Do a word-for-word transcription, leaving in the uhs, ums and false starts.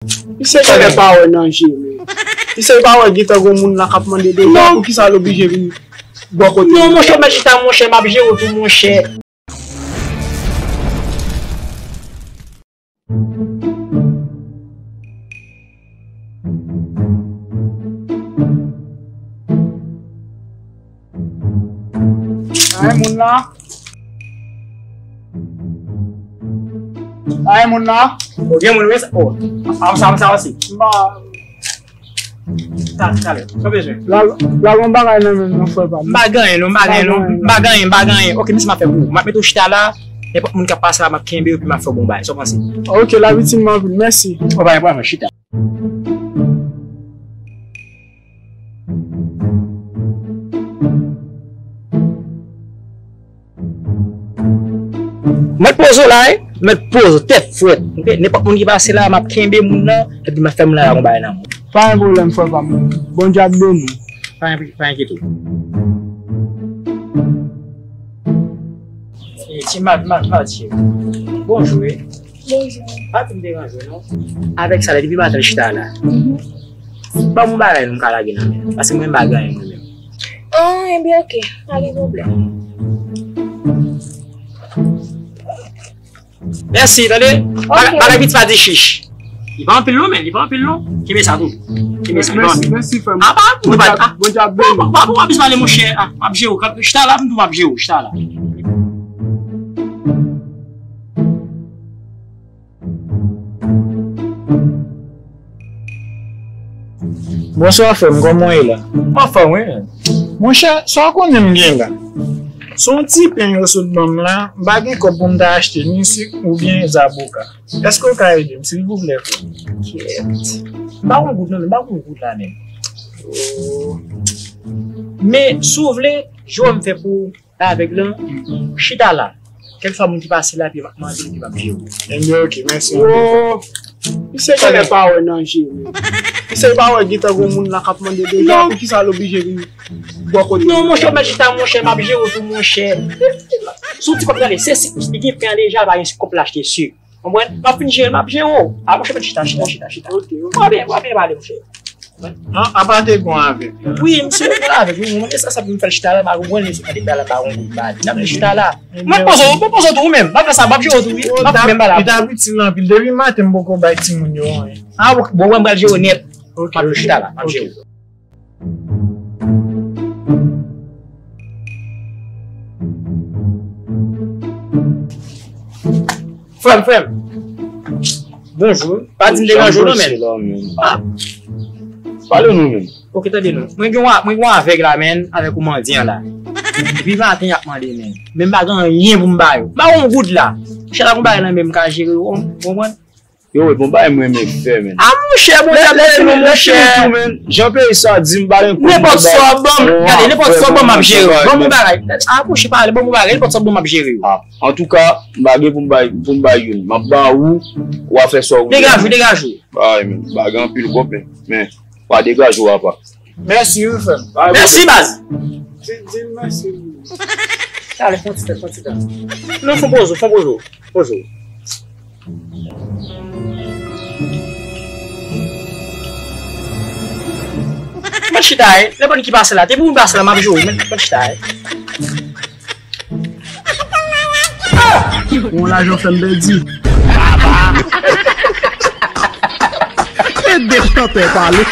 Misye genlè pa wè nan je, men. Misye pa wè gentan gon moun la k ap mande deja, poukisa l oblije vin bò kote m? Non, monchè, w mèt chita, monchè, m ap jere w tou, monchè. Ay, moun la. Ay, moun la. O, gen moun, wi, sa. O, a, sa, sa osi. M pa. Talè, talè, sa w bezwen? La, la, gon bagay nan men m nan, frè pa m. M pa gen anyen, non, m pa gen anyen, non. M pa gen anyen, m pa gen anyen. Oke, men sa m ap fè pou ou. M ap mete w chita la, nenpòt moun k ap pase la, m ap kenbe yo, epi m ap fè w bon bagay. Sa w panse? Oke, l ap itil mwen anpil. Mèsi. O, pa gen pwoblèm, chita. Mèt poze w la, wi. Mèt poze w, tèt frèt. Oke? Nenpòt moun ki pase la, m ap kenbe moun nan, epi m ap fè moun nan la gon bagay nan men w. Pa gen pwoblèm, frè pa m. Bondye ap beni w. Pa gen, pa enkyete w. E, ti ma-, ma-, Matye. Bonjou, wi. Bonjou. Pa fin deranje w, non. Avèk sa la, depi maten l chita la. Mhm. Ban m yon bagay nou ka lage nan men l. Paske mwen m pa gen anyen mwen menm. Ah, ebyen, oke. Pa gen pwoblèm. Mèsi, tande? Oke. Bagay, bagay piti pa di chich. Li pa anpil non, men, li pa anpil non. Kenbe sa tou. Kenbe sa, li pa anpil. Mèsi, mèsi, frè m. Ah, pa, Bondye ap, Bondye ap beni w. Pa, pa, pa, pa bezwen ale, monchè. Ah, m ap jere w. Chita la, m di w m ap jere w. Chita la. Bonswa, frè m, kòman w ye la? M anfòm, wi. Monchè, sa w konnen m gen la? Se yon ti pen yo sot ban m la, m pa gen kòb pou m ta achte ni sik oubyen zaboka. Èske w ka ede m, silvouplè, frè m? Kèt. M pa gon goud, non, men m pa gon goud la, menm. Oh. Men, si w vle, jan m fè pou avèg lan, chita la. Kèlkeswa moun ki pase la, epi m ap mande l, epi m ap jere w. Ebyen, oke, mèsi anpil. Misye genlè pa wè nan je, men. Misye pa wè gentan gon moun la k ap mande deja, poukisa l oblije vin bò kote m? Non, monchè, w mèt chita, monchè, m ap jere w tou, monchè. Se yon ti kòb, tande, se sik, li gen pen an deja, l pa gen kòb pou l achte sik. Konprann? M ap fin jere l, m ap jere w. A, monchè, mèt chita, chita, chita, chita. Oke, oke. W ap byen, w ap byen pale, monchè. An, apa te gon avèk la? Wi, misye te gon avèk, wi, mwen, sa, sa pou m fè l chita la, m pa konprann li, se pa depi la, m pa konn pou m pale. N ap chita la. Mwen poze w, mwen poze w tou, ou menm. M ap fè sa, m ap jere w tou, wi. M ap menm pale. Li t ap itil anpil. Depi maten, m poko bay timoun yo anyen. A, bon, bon, mwen pral jere w nèt. Oke. M ap chita la, m ap jere w. Frè m, frè m. Bonjou. Pa di m deranje w non, men. Ah. Pale nou menm. Oke, tande non. Mwen gen yon, mwen gen yon avèg la, men, avèk yon mandyan la. Depi maten y ap mande, men. Men m pa gen anyen pou m ba yo. M pa gen yon goud la. Chita la, yon bagay nan men m ka jere yo, w konprann? Yo, wi, bon bagay mwen renmen fè, men. A, monchè, Bondye ap beni w, monchè. Jan peyi sa di m pa gen kòb. Nenpòt sa w ban m, gade, nenpòt sa w ban m, m ap jere w. Ban m yon bagay. A, monchè, pale, ban m yon bagay, nenpòt sa w ban m, m ap jere w. A, antouka, m pa gen pou m bay, pou m bay youn. M ap ba ou, w a fè sa w vle. Degaje w, degaje w. Ay, men, m pa gen anpil kòb, men, men, w a degaje w apa. Mèsi, wi, frè m. Mèsi, baz. Di, di l mèsi. Talè, fè yon ti tan, fè yon ti tan. Non, fè yon poz, fè yon poz. Poze w. Mwen chita, e. Nenpòt ki pase la. Depi mwen pase la, m ap jwe. Mwen, mwen chita, e. Bon, lajan fè m pèdi. E de chantè pale.